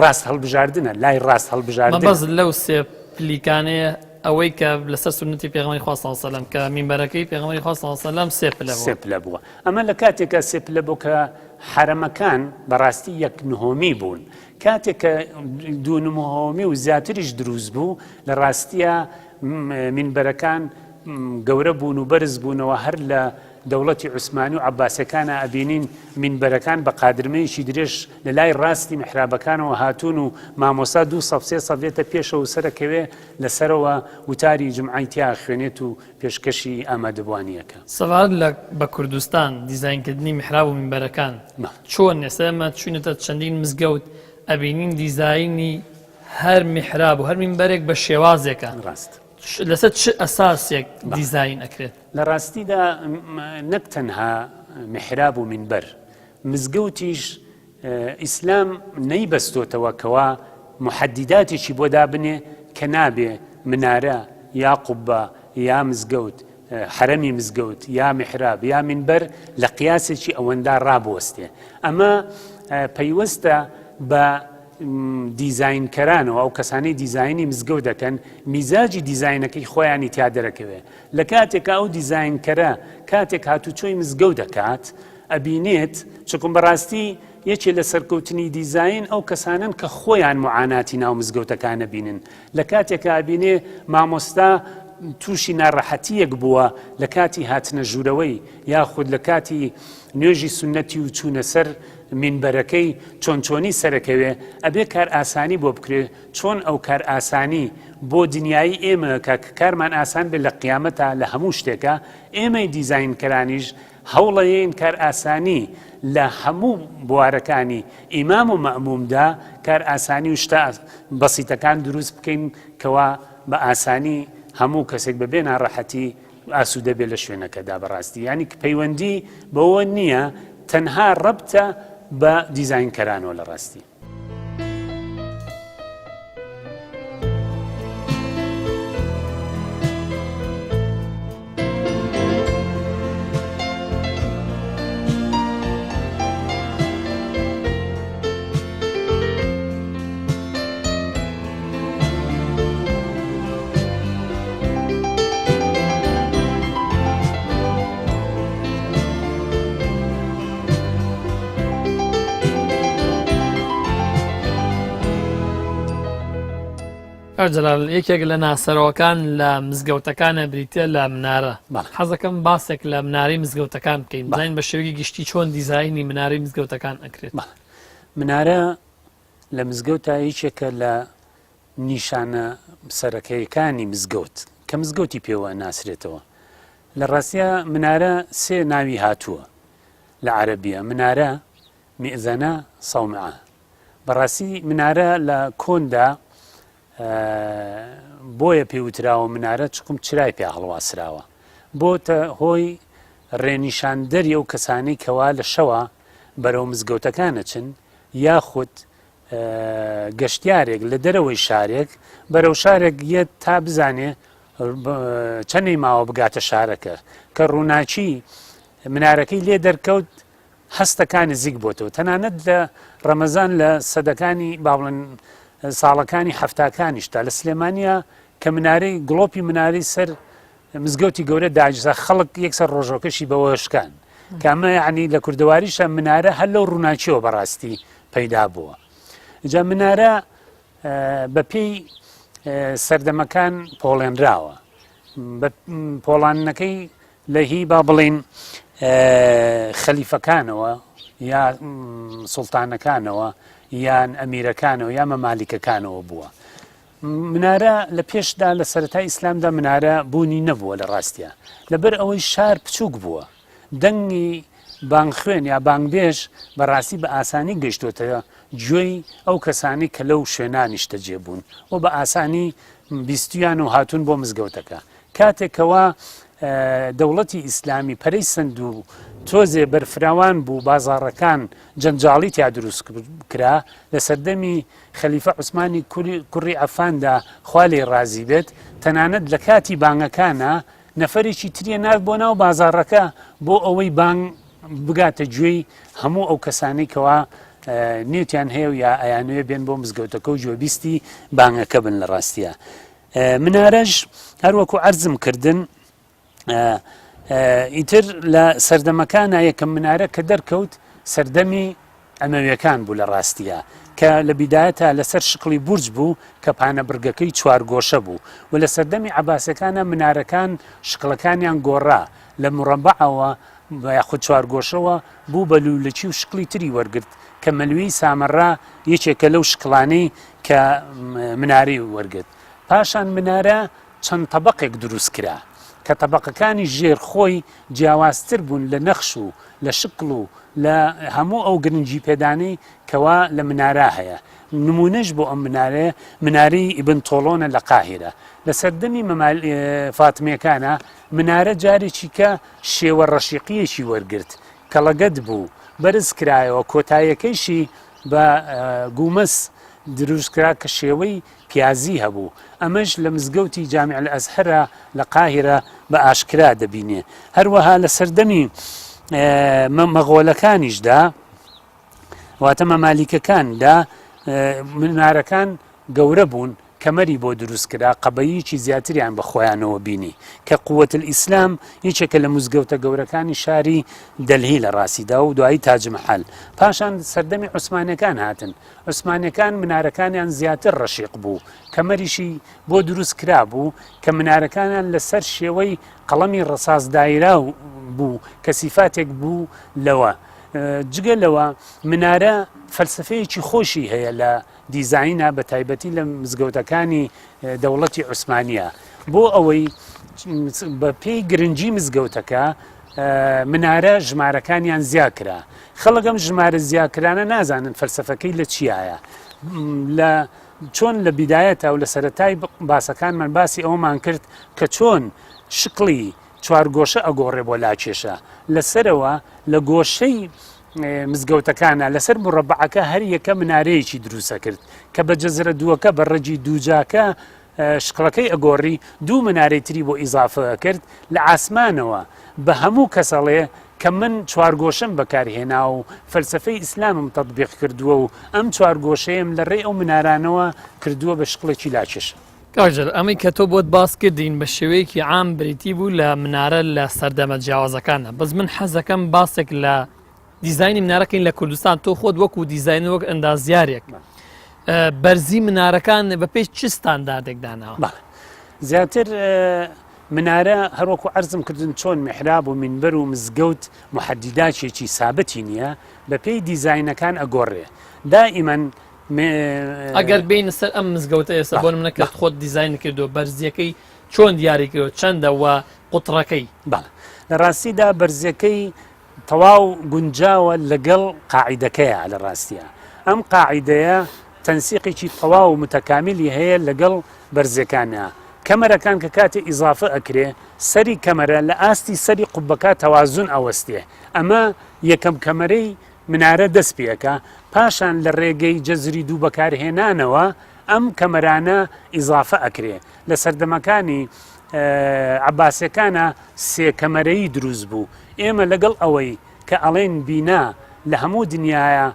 ڕاست هەڵبژاردنە لای ڕاست هەڵبژاردن مەبەست لەو سێ پلیکانەیە ئەوەی کە لەسەر سوننەتی پێغەمبەری خوا صلی الله علیه و سلم کە مینبەرەکەی پێغەمبەری خوا صلی الله علیه و سلم سێ پلە بووە سێ پلە بووە ئەمە لە کاتێکا سێ پلە بۆ کە حەرەمەکان بەڕاستی یەک نهۆمی بوون کاتێک کە دوو نهۆمی و زیاتریش دروست بوو لە ڕاستیە مینبەرەکان گەورە بوون و بەرز بوونەوە هەر لە دەوڵەتی عوسمانی و عەباسەکانا ئەبینین مینبەرەکان بە قادرمەیەکی درێژ لە لای ڕاستی میحرابەکانەوە هاتوون و مامۆستا دوو سەف سێ سەف دێتە پێشەوە و سەرەکەوێ لە سەرەوە وتاری جومعەی تیا ئەخوێنێت و پێشکەشی ئامادەبووانی ئەکا. سەبارەت لە بە کوردستان دیزاینکردنی میحراب و مینبەرەکان چۆن ئێستا ئێمە چوینەتە چەندین مزگەوت ئەبینین دیزاینی هەر میحراب و هەر مینبەرێک بە شێوازێکە ڕاست. لەسەر چ ئەساسێک دیزاین ئەکرێت؟ لە ڕاستیدا نەک تەنها میحراب و مینبەر، مزگەوتیش ئیسلام نەیبەستۆتەوە کەوا موحەدیداتێکی بۆ دابنێ کە نابێ منارە یا قوبە یا مزگەوت حەرەمی مزگەوت یا میحراب یا مینبەر لە قیاسێکی ئەوەندا ڕابوەستێ. ئەمە پەیوەستە بە دیزاینکەرانەوە، ئەو کەسانەی دیزاینی مزگەوت دەکەن میزاجی دیزاینەکەی خۆیانی تیا دەرەکەوێ. لە کاتێکا ئەو دیزاینکەرە کاتێک هاتوچۆی مزگەوت دەکات ئەبینێت، چونکم بەڕاستی یەکێ لە سەرکەوتنی دیزاین ئەو کەسانەن کە خۆیان موعاناتی ناو مزگەوتەکان ئەبینن، لە کاتێکا ئەبینێ مامۆستا تووشی ناڕەحەتییەک بووە لە کاتی هاتنە ژوورەوەی یاخود لە کاتی نوێژی سوننەتی و چوونە سەر مینبەرەکەی چۆن چۆنی سەرەکەوێ ئەبێ کارئاسانی بۆ بکرێ چۆن ئەو کارئاسانی بۆ دنیایی ئێمە کە کارمان ئاسان بێ لە قیامەتا لە هەموو شتێکا ئێمەی دیزاینکەرانیش هەوڵەیەین کارئاسانی لە هەموو بوارەکانی ئیمام و مەئمومدا کارئاسانی و شتە بەسیتەکان دروست بکەین کەوا بە ئاسانی هەموو کەسێک بە بێ ناڕەحەتی ئاسوودە بێ لە شوێنەکەدا بەڕاستی یانی پەیوەندی بەوە نییە تەنها ڕەبتە بە دیزاینکەرانەوە لە ڕاستی. کاک جەلال یەکێک لە ناسەرەوەکان لە مزگەوتەکانە بریتە لە منارە حەزەکەم باسێک لە منارەی مزگەوتەکان بکەین بزانین بە شێوەیەکی گشتی چۆن دیزاینی منارەی مزگەوتەکان ئەکرێت. منارە لە مزگەوتا یەکێکە لە نیشانە سەرەکەیەکانی مزگەوت کە مزگەوتی پێوە ناسرێتەوە لە ڕاستیا منارە سێ ناوی هاتووە لە عەرەبیە منارە مئذنە صومعە بەڕاستی منارە لە کۆندا بۆیە پێی وتراوە منارە چکم چرای پیا هەڵواسراوە بۆتە هۆی ڕێنیشاندەری ئەو کەسانەی کەوا لە شەوە بەرەو مزگەوتەکان ئەچن یاخود گەشتیارێک لە دەرەوەی شارێک بەرەو شارێک یەت تا بزانێ چەندی ماوە بگاتە شارەکە کە ڕووناکی منارەکەی لێ دەرکەوت هەستەکان نزیک بۆتەوە تەنانەت لە ڕەمەزان لە سەدەکانی با بڵێن ساڵەکانی حەفتاکانیشتا لە سلێمانیا کە منارەی گڵۆپی منارەی سەر مزگەوتی گەورە داگیرسا خەڵک یەکسەر ڕۆژەکەشی بەوە شکان کە ئەمە یعنی لە کوردەواریشە منارە هەر لەو ڕووناکیەوە بەڕاستی پەیدا بووە جا منارە بەپێی سەردەمەکان پۆڵێنراوە پۆڵانەکەی لە هی با بڵێین خەلیفەکانەوە یا سوڵتانەکانەوە یان ئەمیرەکانەوە یا مەمالیکەکانەوە بووە. منارە لە پێشدا لە سەرەتای ئیسلامدا منارە بوونی نەبووە لە ڕاستە لەبەر ئەوەی شار بچووک بووە دەنگی بانگخوێن یا بانگبێژ بەڕاستی بە ئاسانی گەیشتۆتە گوێی ئەو کەسانی کە لەو شوێنا نیشتەجێ بوون و بە ئاسانی بیستویان و هاتوون بۆ مزگەوتەکە کاتێک کەوا دەوڵەتی ئیسلامی پەرەی سەند و تۆزێ بەرفراوان بوو بازاڕەکان جەنجاڵی تیا دروست کرا لە سەردەمی خەلیفە عوسمانی کوڕی عەفاندا خوا لێی ڕازی بێت تەنانەت لە کاتی بانگەکانە نەفەرێکی تریە نارد بۆ ناو بازاڕەکە بۆ ئەوەی بانگ بگاتە گوێی هەموو ئەو کەسانەی کەوا نێتیان هەیە و یا ئەیانوێ بێن بۆ مزگەوتەکە و گوێبیستی بانگەکە بن لە ڕاستیە منارەش هەروەکو عەرزم کردن ئیتر لە سەردەمەکانە یەکەم منارە کە دەرکەوت سەردەمی ئەمەویەکان بوو لە ڕاستیە کە لە بیدایەتا لەسەر شکڵی بورج بوو کە پانە بڕگەکەی چوارگۆشە بوو و لە سەردەمی عەباسەکانە منارەکان شکڵەکانیان گۆڕا لە مڕەبعەوە یاخود چوارگۆشەوە بوو بە لولەکی و شکڵی تری وەرگرت کە مەلوی سامەڕا یەکێکە لەو شکڵانەی کە منارەی وەرگرت. پاشان منارە چەند تەبەقێک دروست کرا کە تەبەقەکانی ژێر خۆی جیاوازتر بوون لە نەخش و لە شکڵ و لە هەموو ئەو گرنگی پێدانەی کەوا لە منارا هەیە. نموونەش بۆ ئەم منارەیە منارەی ئیبن تۆڵۆنە لە قاهیرە. لە سەردەمی فاتمیەکانا منارە جارێکی کە شێوە ڕەشیقییەکی وەرگرت کەڵەگەت بوو بەرز کرایەوە کۆتایەکەیشی بە گومەز دروست کرا کە شێوەی پیازی هەبوو، ئەمەش لە مزگەوتی جامع الازهرە لە قاهیرە بە ئاشکرا دەبینێ. هەروەها لە سەردەمی مەغۆلەکانیشدا واتە مەمالیکەکاندا منارەکان گەورە بوون، کەمەری بۆ دروست کرا، قەبەییەکی زیاتریان بە خۆیانەوە بینی، کە قوت الاسلام یەکێکە لە مزگەوتە گەورەکانی شاری دەلهی لە ڕاستیدا و دوایی تاج محەل. پاشان سەردەمی عوسمانیەکان هاتن، عوسمانیەکان منارەکانیان زیاتر ڕەشیق بوو، کەمەریشی بۆ دروست کرابوو، کە منارەکانیان لە سەر شێوەی قەڵەمی ڕەساس دایراو بوو کە سیفاتێک بوو لەوە. جگە لەوە منارە فەلسەفەیەکی خۆشی هەیە لە دیزاینە بە تایبەتی لە مزگەوتەکانی دەوڵەتی عوسمانیە بۆ ئەوەی بە پێی گرنگی مزگەوتەکە منارە ژمارەکانیان زیا کرا خەڵک ئەم ژمارە زیاکرانە نازانن فەلسفەکەی لە چیایە لە چۆن لە بیدایەتە و لە سەتای باسەکانمان باسی ئەومان کرد کە چۆن شکڵی چوارگۆشە ئەگۆڕێ بۆ لاکێشە لەسەرەوە لە گۆشەی مزگەوتەکانە لەسەر مڕەبعەکە هەر یەکە منارەیەکی دروستە کرد کە بە جەزرە دووەکە بە ڕەگی دووجاکە شکڵەکەی ئەگۆڕی دوو منارەی تری بۆ ئیزافە کرد لە ئاسمانەوە بە هەموو کەسەڵێ کە من چوارگۆشەم بەکارهێنا و فەلسفەی ئیسلامم تەطبیق کردووە و ئەم چوارگۆشەیەم لە ڕێی ئەو منارانەوە کردووە بە شکڵێکی لاکێشە. کاک جەلال ئەمەی کە تۆ بۆت باس کردین بە شێوەیەکی عام بریتی بوو لە منارە لە سەردەمە جیاوازەکانە بەس من حەزەکەم باسێک لە دیزایانی منارەکەین لە کوردستان تۆ خۆت وەکو دیزاین وەک ئەندازیارێک. بەرزی منارەکان بەپێی چ ستانداردێک داناوە؟ بەڵێ زیاتر منارە هەروەکو عەرزم کردن چۆن میحراب و مینبەر و مزگەوت محەدیداچێکی سابتی نییە بەپێی دیزاینەکان ئەگۆڕێ دائیمەن ئەگەر بینە سەر ئەم مزگەوتە ئێستا بۆ منە کە خۆت دیزین کردو بەرزیەکەی چۆن دیاری کردو چەندە و قوتڕەکەی بەڵێ لە ڕاستیدا بەرزیەکەی تەواو گونجاوە لەگەڵ قاعیدەکەیا لە ڕاستیا ئەم قاعیدەیە تەنسیقێکی تەواو و متەکامیلی هەیە لەگەڵ بەرزیەکانا کەمەرەکان کە کاتێ ئیزافە ئەکرێ سەری کەمەرە لە ئاستی سەری قوبەکە تەوازن ئەوەستێ ئەمە یەکەم کەمەرەی منارە دەست پێ ئەکا پاشان لە ڕێگەی جەزری دوو بەکارهێنانەوە ئەم کەمەرانە ئیزافە ئەکرێ لە سەردەمەکانی عەباسیەکانا سێ کەمەرەیی دروست بوو ئێمە لەگەڵ ئەوەی کە ئەڵێن بینا لە هەموو دنیایا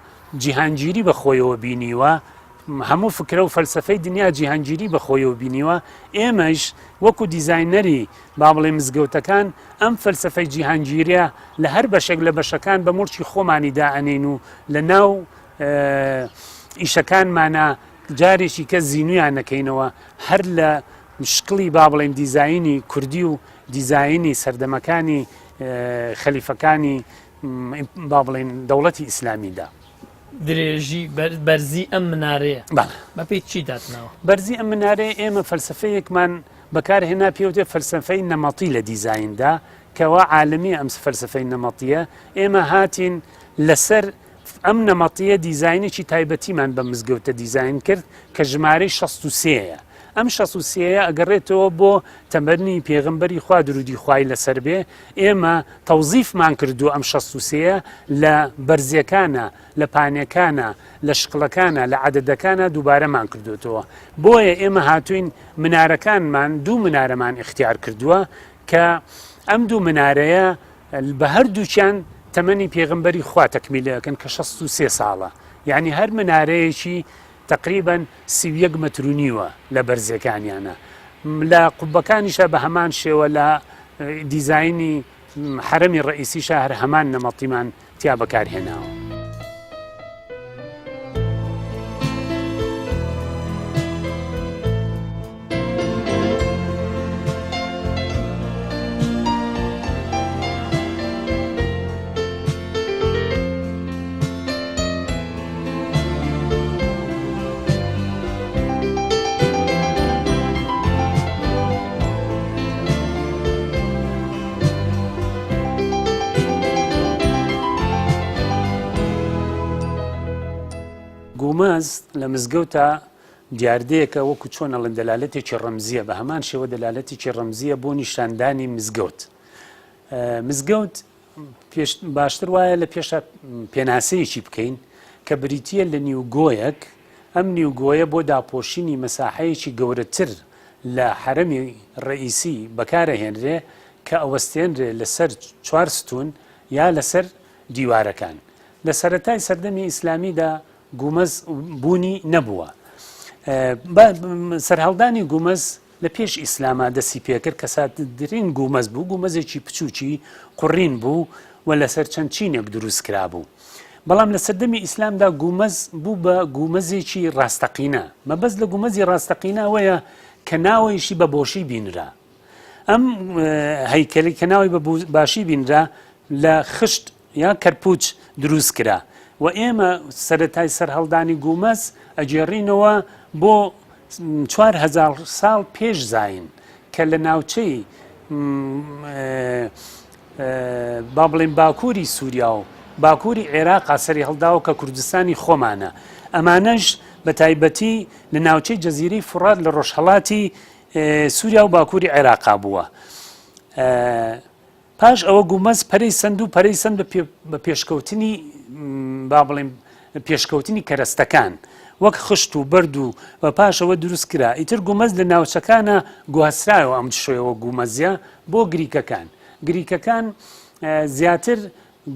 جیهانگیری بە خۆیەوە بینیوە هەموو فکرە و فەلسەفەی دنیا جیهانگیری بە خۆیەوە بینیوە ئێمەش وەکو دیزاینەری با بڵێ مزگەوتەکان ئەم فەلسەفەی جیهانگیریە لە هەر بەشێک لە بەشەکان بە موڵکی خۆمانی دائەنین و لە ناو ئیشەکانمانە جارێکی کە زینویان نەکەینەوە هەر لە شکڵی با بڵێن دیزاینی کوردی و دیزاینی سەردەمەکانی خەلیفەکانی با بڵێن دەوڵەتی ئیسلامیدا. درێژی بەرزی ئەم منارەیە بەپێی چی داتناوە؟ بەرزی ئەم منارەیە ئێمە فەلسفەیەکمان بەکارهێنا پێوتێ فەلسفەی نەمەڵی لە دیزایندا کەوا عالمی ئەم فەلسفەی نەمەڵیە ئێمە هاتین لەسەر ئەم نەمەتییە دیزاینێکی تایبەتیمان بەم مزگەوتە دیزاین کرد کە ژمارەی 63 یە. ئەم 63 یە ئەگەڕێتەوە بۆ تەمەنی پێغەمبەری خوا درودی خوای لەسەر بێ، ئێمە تەوزیفمان کردووە ئەم 63 یە لە بەرزیەکانە، لە پانێکانە، لە شکڵەکانە، لە عەدەدەکانە دووبارەمان کردۆتەوە. بۆیە ئێمە هاتووین منارەکانمان دوو منارەمان ئیختیار کردووە کە ئەم دوو منارەیە بە هەردووکیان تەمەنی پێغەمبەری خوا تەکمیلە ئەکەن کە 63 ساڵە یعنی هەر منارەیەکی تقریبا 31 مەتر و نیوە لە بەرزیەکانیانە لە قوبەکانیشە بە هەمان شێوە لە دیزاینی حەرەمی ڕئیسیشە هەر هەمان نەمەتیمان تیا بەکارهێناوە. گومەز لە مزگەوتا دیاردەیەکە وەکو چۆن ئەڵێن دەلالەتێکی ڕەمزییە بە هەمان شێوە دەلالەتێکی ڕەمزییە بۆ نیشاندانی مزگەوت مزگەوت باشتر وایە لە پێشا پێناسەیەکی بکەین کە بریتە لە نیوگۆیەک ئەم نیوگۆیە بۆ داپۆشینی مەساحەیەکی گەورەتر لە حەرەمی ڕئیسی بەکارەهێنرێ کە ئەوەستێنرێ لەسەر چوار ستون یا لەسەر دیوارەکان لە سەرەتای سەردەمی ئیسلامیدا گومەز بوونی نەبووە. سەرهەڵدانی گومەز لە پێش ئیسلاما دەستی پێکرد کە سادترین گومەز بوو، گومەزێکی بچووکی قوڕین بوو و لەسەر چەند چینێک دروست کرابوو. بەڵام لە سەردەمی ئیسلامدا گومەز بوو بە گومەزێکی ڕاستەقینە. مەبەست لە گومەزی ڕاستەقینە ئەوەیە کە ناوەیشی بە بۆشی بینرا. ئەم هەیکەلی کە ناوی بە باشی بینرا لە خشت یا کەرپوچ دروست کرا و ئێمە سەرەتای سەرهەڵدانی گومەز ئەگێڕینەوە بۆ 4000 ساڵ پێش زین کە لە ناوچەی با بڵێن باکووری سووریا و باکووری عێراقا سەری هەڵداوە کە کوردستانی خۆمانە ئەمانەش بە تایبەتی لە ناوچەی جەزیرەی فڕات لە ڕۆژهەڵاتی سووریا و باکووری عێراقا بووە. پاش ئەوە گومەز پەرەی سەند و پەرەی سەند بە پێشکەوتنی با بڵێم پێشکەوتنی کەرەستەکان وەک خشت و بەرد و بە پاشەوە دروست کرا ئیتر گومەز لە ناوچەکانە گواسترایەوە ئەم شێوە گومەزیە بۆ گریکەکان گریکەکان زیاتر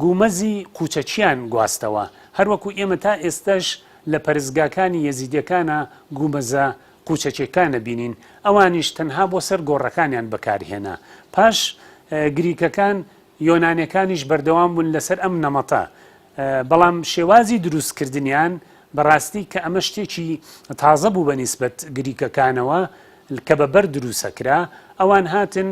گومەزی قوچەکیان گواستەوە هەروەکو ئێمە تا ئێستش لە پەرستگاکانی یەزیدەکانە گومەزە قوچەکیەکانە بینین ئەوانیش تەنها بۆ سەر گۆڕەکانیان بەکارهێنا پاش گریکەکان یۆنانەکانیش بەردەوام بوون لەسەر ئەم نەمەتە بەڵام شێوازی دروستکردنیان بەڕاستی کە ئەمە شتێکی تازە بوو بە نیسبەت گریکەکانەوە کە بە بەرد دروسەکرا، ئەوان هاتن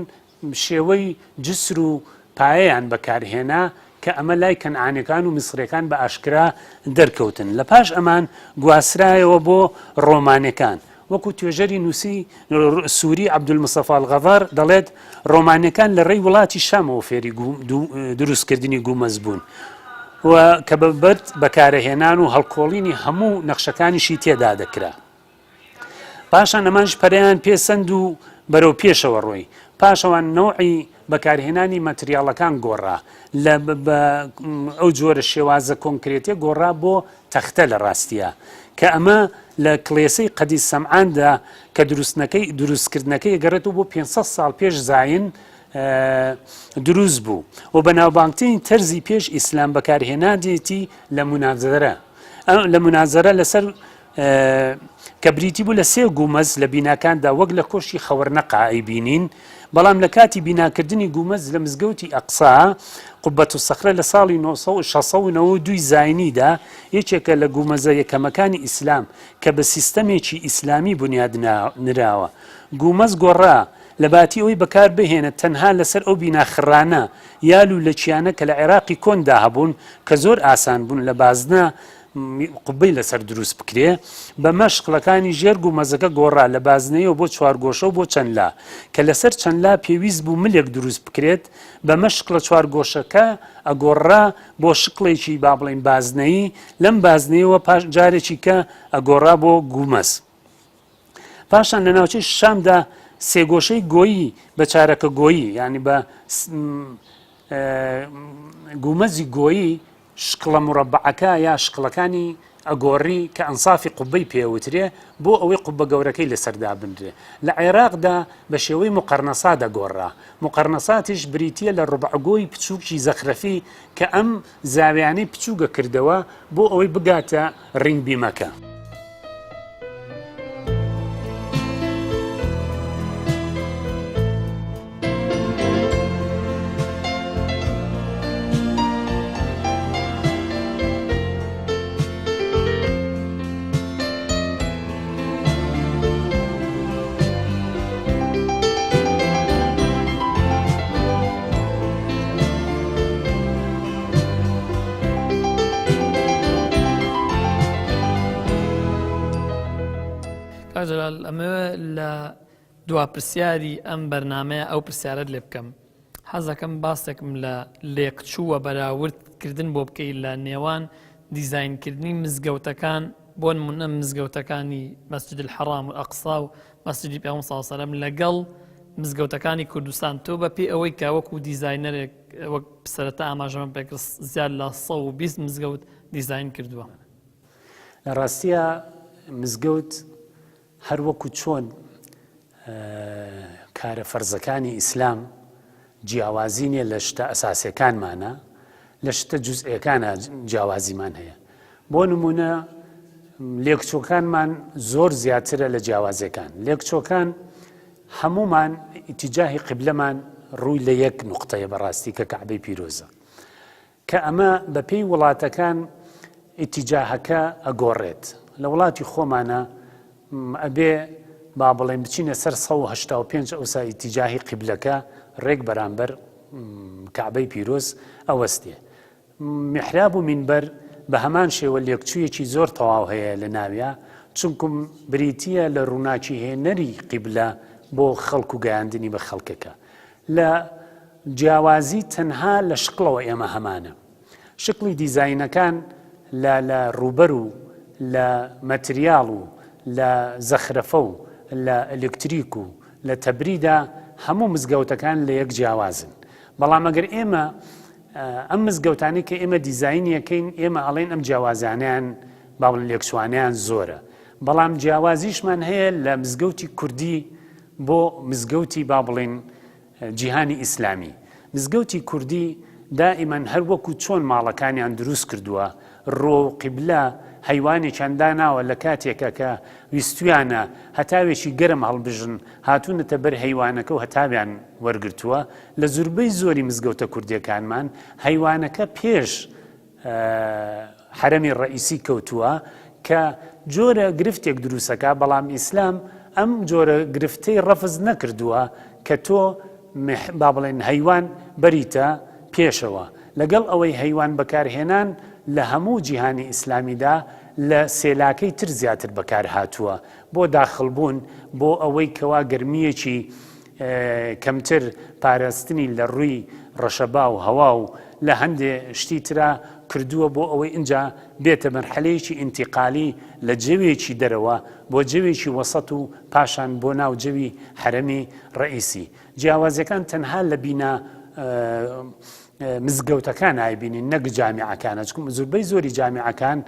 شێوەی جسر و پایەیان بەکارهێنا کە ئەمە لای کەنعانەکان و میسریەکان بە ئاشکرا دەرکەوتن. لە پاش ئەمان گواسترایەوە بۆ ڕۆمانەکان. وەکو توێژەری نووسی سووری عەبدولمستەفا الغەڤار دەڵێت، ڕۆمانەکان لە ڕێی وڵاتی شامەوە فێری دروستکردنی گومەز بوون و کە بە بەرد بەکارەهێنان و هەڵکۆڵینی هەموو نەخشەکانیشی تێدا دەکرا. پاشان ئەمانش پەرەیان پێ سەند و بەرەو پێشەوە ڕۆی. پاشەوان نەوعی بەکارهێنانی مەتریاڵەکان گۆڕا، لە ئەو جۆرە شێوازە کۆنکرێتیە گۆڕا بۆ تەختە لە ڕاستیا کە ئەمە لە کڵێسەی قەدیس سەمعاندا کە دروستنەکەی دروستکردنەکەی گەڕێتەوە بۆ 500 ساڵ پێش زاین دروست بوو و بەناوبانگترین تەرزی پێش ئیسلام بەکارهێنانێتی لە مونازەرە لە مونازەرە لەسەر کە بریتی بوو لە سێ گومەز لە بیناکاندا وەک لە کۆشکی خەوەرنەقا ئەیبینین، بەڵام لە کاتی بیناکردنی گومەز لە مزگەوتی ئەقسا، قبە الصخرە، لە ساڵی 692 ی زاینیدا یەکێکە لە گومەزە یەکەمەکانی ئیسلام کە بە سیستەمێکی ئیسلامی بنیاد نراوە. گومەز گۆڕا، لەباتی ئەوەی بەکار بهێنێت تەنها لەسەر ئەو بینا خڕانە یا لوولەکیانە کە لە عێراقی کۆندا هەبوون کە زۆر ئاسان بوون لە بازنە قوبەی لەسەر دروست بکرێ، بەمەش شکڵەکانی ژێر گومەزەکە گۆڕا لە بازنەیەوە بۆ چوارگۆشە و بۆ چەند لا، کە لەسەر چەند لا پێویست بوو ملێک دروست بکرێت، بەمەش شکڵە چوارگۆشەکە ئەگۆڕرا بۆ شکڵێکی با بڵێین بازنەیی، لەم بازنەیەوە پاش جارێکی کە ئەگۆڕا بۆ گومەز. پاشان لە ناوچەی شامدا سێگۆشەی گۆیی بە چارەکە گۆیی یانی بە گومەزی گۆیی شکڵە مورەبەعەکە یا شکڵەکانی ئەگۆڕی کە ئەنسافی قوبەی پێوترێ بۆ ئەوەی قوبە گەورەکەی لەسەر دابنرێ. لە عێراقدا بە شێوەی موقەرنەسا دەگۆڕرا. موقەرنەساتیش بریتییە لە ڕوبعگۆی بچووکی زەخرەفی کە ئەم زاویانەی بچووگە کردەوە بۆ ئەوەی بگاتە ring beam ەکە. کاک جەلال ئەمەوێ لە دوا پرسیاری ئەم بەرنامەیە ئەو پرسیارەت لێ بکەم حەزەکەم باسێکم لە لێکچوو و بەراورد کردن بۆ بکەی لە نێوان دیزاینکردنی مزگەوتەکان بۆ نمونە مزگەوتەکانی مەسجد الحرام و ئەقسا و مەسجدی پێغەمبەر صلی الله علیه و سلم لەگەڵ مزگەوتەکانی کوردستان تۆ بە پێی ئەوەی کە وەکو دیزاینەرێک وەک سەرەتا ئاماژەمە پێکرد زیاد لە 120 مزگەوت دیزاین کردووە. لە ڕاستیە مزگەوت هەر وەکو چۆن کارە فەرزەکانی ئیسلام جیاوازی نیە لە شتە ئەساسیەکانمانە لە شتە جوزئیەکانە جیاوازیمان هەیە بۆ نمونە لێکچۆکانمان زۆر زیاترە لە جیاوازیەکان لێکچۆکان هەمومان ئیتیجاهی قبلەمان ڕووی لە یەک نقطەیە بەڕاستی کە کەعبەی پیرۆزە کە ئەمە بە پێی وڵاتەکان ئیتیجاهەکە ئەگۆڕێت. لە وڵاتی خۆمانا ئەبێ با بڵێین بچینە سەر 185 ئەوسا ئیتیجاهی قیبلەکە ڕێک بەرامبەر کەعبەی پیرۆز ئەوەستێ. میحراب و مینبەر بە هەمان شێوە لێکچوویەکی زۆر تەواو هەیە لە ناویا چونکم بریتییە لە ڕووناکیهێنەری قیبلە بۆ خەڵک و گەیاندنی بە خەڵکەکە. لە جیاوازی تەنها لە شکڵەوە ئێمە هەمانە. شکڵی دیزاینەکان لە لە ڕووبەر و لە مەتریاڵ و لە زەخرەفە و لە ئەلکتریک و لە تەبریدا هەموو مزگەوتەکان لە یەک جیاوازن. بەڵام ئەگەر ئێمە ئەم مزگەوتانەی کە ئێمە دیزاینی ئەکەین ئێمە ئەڵێین ئەم جیاوازانەیان با بڵێن لێکچوانەیان زۆرە. بەڵام جیاوازیشمان هەیە لە مزگەوتی کوردی بۆ مزگەوتی با بڵێین جیهانی ئیسلامی. مزگەوتی کوردی دائیمەن هەر وەکو چۆن ماڵەکانیان دروست کردووە، ڕووەو قیبلە هەیوانێکیان داناوە لە کاتێکا کە ویستویانە هەتاوێکی گەرم هەڵبژن هاتوونەتە بەر هەیوانەکە و هەتاویان وەرگرتووە، لە زوربەی زۆری مزگەوتە کوردیەکانمان هەیوانەکە پێش حەرەمی ڕەئیسی کەوتووە. کە جۆرە گرفتێک دروستەکا بەڵام ئیسلام ئەم جۆرە گرفتەی ڕەفز نەکردووە کە تۆ با بڵێن هەیوان بەریتە پێشەوە لەگەڵ ئەوەی هەیوان بەکارهێنان لە هەموو جیهانی ئیسلامیدا لە سێلاکەی تر زیاتر بەکارهاتووە بۆ داخڵ بوون بۆ ئەوەی کەوا گەرمییەکی کەمتر پاراستنی لە ڕووی ڕەشەبا و هەوا و لە هەندێ شتی ترا کردووە بۆ ئەوەی ئینجا بێتە مەرحەلەیەکی ئینتیقالی لە جەوێکی دەرەوە بۆ جەوێکی وەسەت و پاشان بۆ ناو جەوی حەرەمی ڕەئیسی. جیاوازیەکان تەنها لە بینا مزگەوتەکان ئایبینین نەک جامیعەکانە چکم زوربەی زۆری جامیعەکان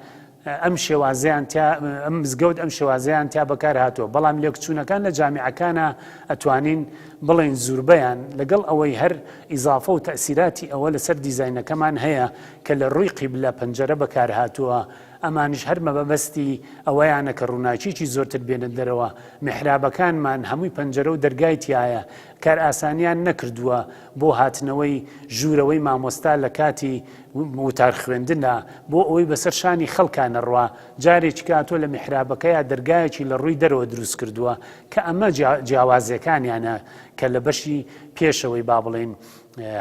ئەم شێوازەیان تیا ئەم مزگەوت ئەم شێوازەیان تیا بەکار هاتووە بەڵام لێکچوونەکان لە جامیعەکانە ئەتوانین بڵێن زوربەیان لەگەڵ ئەوەی هەر ئیزافە و تەسیراتی ئەوە لەسەر دیزینەکەمان هەیە کە لە ڕووی قیبلە پەنجەرە بەکار هاتووە ئەمانیش هەر مەبەستی ئەوەیانە کە ڕووناکیی زۆرتر بێنە دەرەوە، میحرابەکانمان هەمووی پەنجەرە و دەرگای تیایە، کارئاسانیان نەکردووە بۆ هاتنەوەی ژوورەوەی مامۆستا لە کاتی وتار خوێندندا بۆ ئەوەی بەسەر شانی خەڵکا نەڕوا، جارێکیکە هاتووە لە میحرابەکەیا دەرگایەکی لە ڕووی دەرەوە دروست کردووە کە ئەمە جیاوازیەکانیانە کە لە بەشی پێشەوەی با بڵێین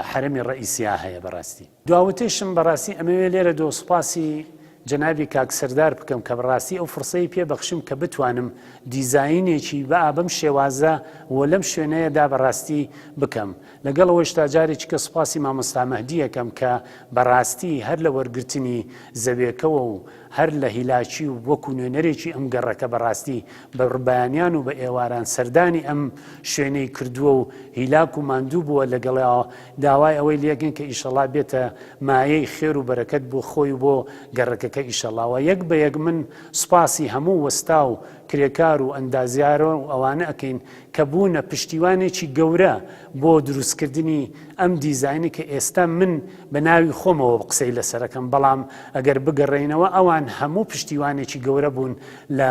حەرەمی ڕەئیسیا هەیە بەڕاستی. دواوتەیشم بەڕاستی ئەمەوێ لێرە دۆ سوپاسی جەنابی کاک سەردار بکەم کە بەڕاستی ئەو فرسەی پێ بەخشیم کە بتوانم دیزاینێکی بە بەم شێوازە و لەم شوێنەیەدا بەڕاستی بکەم لەگەڵ ئەوەشدا جارێکی کە سوپاسی مامۆستا مەهدی ئەکەم کە بەڕاستی هەر لە وەرگرتنی زەوێکەوە و هەر لە هیلاکی و وەکو نوێنەرێکی ئەم گەڕەکە بەڕاستی بە بەیانیان و بە ئێواران سەردانی ئەم شوێنەی کردووە و هیلاک و ماندوو بووە لەگەڵا داوای ئەوەی لێکەین کە ئیشەڵا بێتە مایەی خێر و بەرەکەت بۆ خۆی و بۆ گەڕەکەکە ئیشەڵا وە یەک بە یەک من سوپاسی هەموو وەستا و کرێکار و ئەندازیار و ئەوانە ئەکەین کە بوونە پشتیوانێکی گەورە بۆ دروستکردنی ئەم دیزاینە کە ئێستا من بە ناوی خۆمەوە قسەی لەسەرەکەم بەڵام ئەگەر بگەڕێینەوە ئەوان هەموو پشتیوانێکی گەورە بوون لە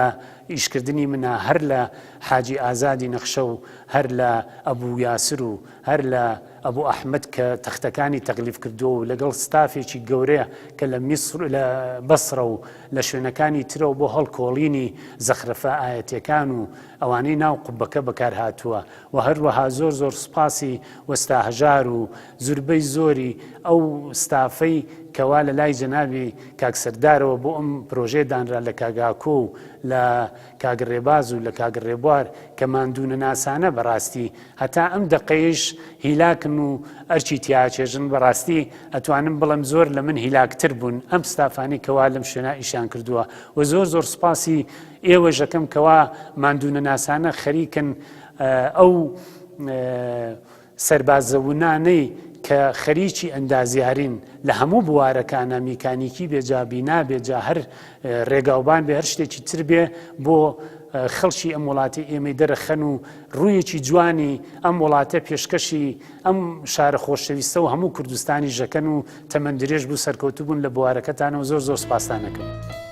ئیشکردنی منا هەر لە حاجی ئازادی نەخشە و هەر لە ئەبوو یاسر و هەر لە ئەبو ئەحمەد کە تەختەکانی تەغلیف کردووە و لەگەڵ ستافێکی گەورەیە کە لە میسر لە بەسرە و لە شوێنەکانی ترەوە بۆ هەڵکۆڵینی زەخرەفە ئایەتیەکان و ئەوانەی ناو قوبەکە بەکار هاتووە و هەروەها زۆر زۆر سوپاسی وەستا هەژار و زوربەی زۆری ئەو ستافەی کەوا لە لای جەنابی کاک سەردارەوە بۆ ئەم پرۆژەیە دانرا لە کاک ئاکۆ و لە کاک ڕێباز و لە کاک ڕێبوار کە ماندوونەناسانە بەڕاستی هەتا ئەم دەقەیش هیلاکن و ئەرکی تیاچێژن بەڕاستی ئەتوانم بڵێم زۆر لە من هیلاکتر بوون ئەم ستافانەی کەوا لەم شوێنە ئیشیان کردووە و زۆر زۆر سوپاسی ئێوەش ئەکەم کەوا ماندوونەناسانە خەریکن ئەو سەربازە ونانەی کە خەریکی ئەندازیارین لە هەموو بوارەکانە میکانیکی بێ جا بینا بێ جا هەر ڕێگاوبان بێ هەر شتێکی تر بێ بۆ خەڵکی ئەم وڵاتی ئێمەی دەرەخەن و ڕوویەکی جوانی ئەم وڵاتە پێشکەشی ئەم شارە خۆشەویستە و هەموو کوردستانی ژەکەن و تەمەندرێژ بوو سەرکەوتوو بوون لە بوارەکەتانەوە زۆر زۆر سپاستان ئەکەم.